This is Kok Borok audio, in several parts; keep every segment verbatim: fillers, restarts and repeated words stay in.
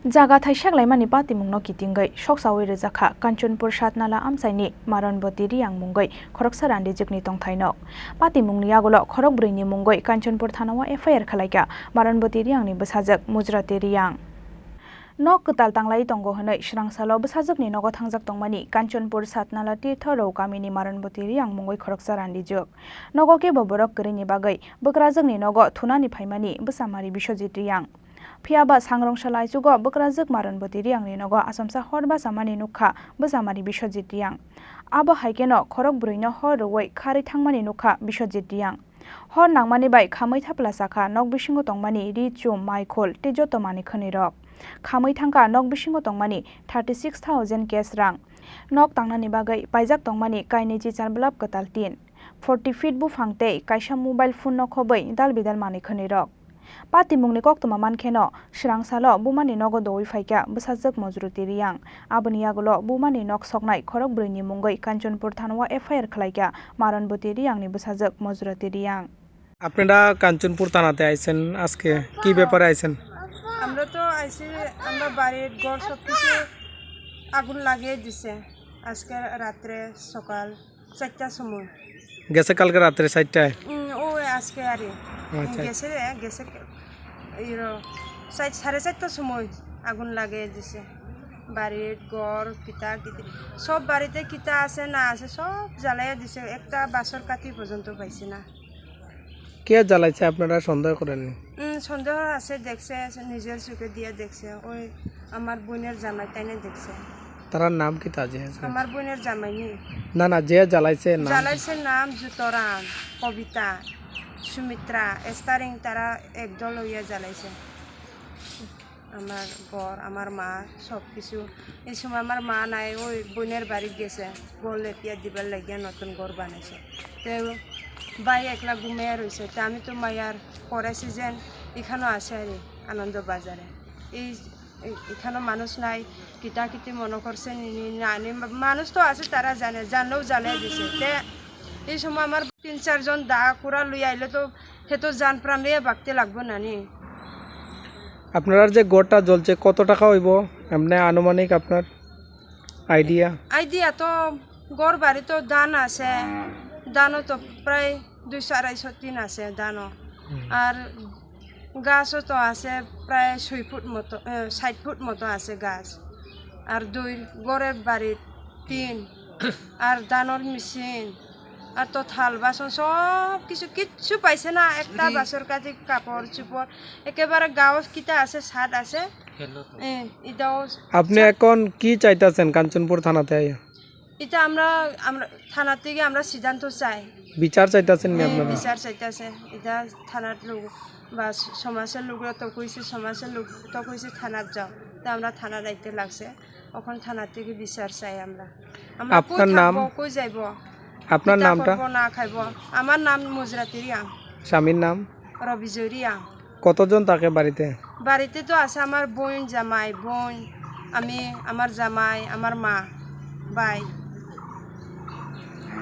Jaga thaisak laimani patimungno kitingwi soksawi rwjakha Kanchanpur Satnala amchaini Maranboti Riyang mungwi khoroksa randijwkni tongthai nok. Patimungni yagulo khorok bwrwini mungwi Kanchanpur thanao F I R khwlaikha Maranboti Riyangni bwsajwk Mujrati Riyang. Nok kwtal tanglai tongo hwnwi swrang salo bwsajwkni nogo thangjak tongmani Kanchanpur Satnala Tirtho Rao kamini Maranboti Riyang mungwi khoroksa randijwk. Nogo kebo borok kwrwini bagwi bwkrajwkni nogo thunani phaimani bwsamari Biswajit Riyang. Phiya ba sangrongsa laichugo bwkrajwk Maranboti Riyangni nogo achomsa hor bachamani nukha bwsamari Biswajit Riyang. Abo hai kheno khorok bwrwino hor rwui kharwi thangmani nukha Biswajit Riyang. Hor nangmani bai khamwi thapla chakha nok bisingo tongmani ri, chum, mai, khul tei joto manwi khwnwirok. Khamwi thangkha nok bisingo tongmani thirty six thousand cash rang. Nok tangnani bagwi paijak tongmani kainwi chichar bulab kwtal tin, forty feet buphang tei kaisa mobile phone no khobwi dal bidal manwi khwnwirok. Patimungni koktwma mankheno, swrang salo bumani nogo doui phaikha bwsajwk Mojroti Riyang. Aboni yagulo bumani nok soknai khorok bwrwini mungwi Kanchanpur thanao F I R khwlaikha Maranboti Riyangni bwsajwk Mojroti Riyang. আপনারা কাঞ্চনপুর থানাতে আইছেন আজকে, কি ব্যাপারে আইছেন? আমরা তো আইছি, আমরা বাড়ির ঘর সব কিছু আগুন লাগিয়ে দিছে আজকে রাত্রে সকাল চারটার সময়। গেছে কালকে রাত্রে চারটায়? উম, ও আজকে আরে। আচ্ছা। গেছে রে, গেছে কে-, ইরো, চার-, সাড়ে চারটার সময় আগুন লাগিয়ে দিছে। বাড়ির ঘর, কিতা কিতি, সব বাড়িতে কিতা আছে না আছে সব জ্বালাইয়া দিছে। একটা বাঁশর কাঠি পর্যন্ত পাইছে না। কে জ্বালাইছে আপনারা সন্দেহ করেননি? উম, সন্দেহ আছে, দেখছে, নিজের চোখে দিয়ে দেখছে। ওই আমার বোনের জামাই তাই না দেখছে। তার নাম কি তা যে আছে? আমার বোনের জামাই নেই। না, না, যে জ্বালাইছে নাম? জ্বালাইছে নাম জুতরাম, কবিতা, সুমিত্রা, এস্তারিং, তারা একদল হইয়া জ্বালাইছে। আমার ঘর, আমার মা, সব কিছু। এই সময় আমার মা নাই, ওই বোনের বাড়ি গেছে, বল লেপিয়া দিবার লাগিয়া নতুন ঘর বানাইছে। তো ভাই একলা ঘুমিয়ে রয়েছে, তো আমি তো মায়ার পরে সিজন এখানেও আছে আর কি, আনন্দ বাজারে। এই, এই, এখানে মানুষ নাই, কিতা কিতি মনে করছে নি, নি, না, নি, মানুষ তো আছে, তারা জানে, জানলেও জানাই দিছে। তে এই সময় আমার তিন চারজন দা কুড়া লই আইলে তো হে তো জান প্রাণ লইয়া বাঁচতে লাগবো না নি। আপনার যে ঘরটা জ্বলছে, কত টাকা হইব এমনি আনুমানিক আপনার আইডিয়া? আইডিয়া তো ঘর বাড়ি তো ধান আছে, ধানও তো প্রায় দুইশো আড়াইশো টিন আছে ধানও। হুম। আর গাছও তো আছে প্রায় ছয় ফুট মতো, এ, ষাট ফুট মতো আছে গাছ। আর দুই ঘরের বাড়ি তিন, আর ধানর মেশিন, আর তো থাল বাসন সব কিছু, কিচ্ছু পাইছে না। একটা বাসর কাঠি, কাপড় চোপড়, একেবারে গাছ কিতা আছে, ছাদ আছে। এ, এটাও আপনি এখন কি চাইতাছেন কাঞ্চনপুর থানাতে আইয়া? এটা আমরা, আমরা থানা থেকে আমরা সিদ্ধান্ত চাই। বিচার চাইতাছেন নি হ্যাঁ, আপনারা? বিচার চাইতাছে। এটা থানার লোক বা স-, সমাজের লোকরা তো কইছে, সমাজের লোক তো কইছে থানাত যাও। তা আমরা থানাত আইতে লাগছে। এখন থানা থেকে বিচার চাই আমরা। আমরা কই আপনার নাম? থাকবো, কই যাইবো? আপনার কিতা নামটা? করবো, না খাইবো? আমার নাম মুজরাতি রিয়াং। স্বামীর নাম? রবিজয় রিয়াং। কতজন থাকে বাড়িতে? বাড়িতে তো আছে আমার বোন, জামাই, বোন, আমি, আমার জামাই, আমার মা, ভাই।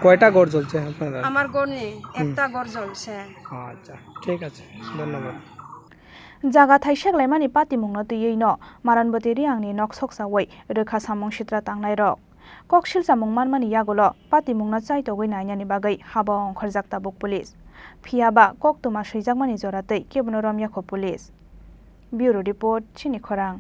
কয়টা ঘর জ্বলছে আপনার? আমার ঘর নেই, হুম। একটা ঘর জ্বলছে। আচ্ছা, ঠিক আছে, ধন্যবাদ। Jaga thaisak laimani patimungno twiwi no Maranboti Riyangni nok soksawi rwkha samung sitra tangnairok. Kok silchamung manmani yagulo patimungno chaitogwi nainani bagwi haba ongkhorjak tabuk police. Phiya ba koktwma swijakmani jora twi kebono romyakho police. Bureau Report, Chini Khorang.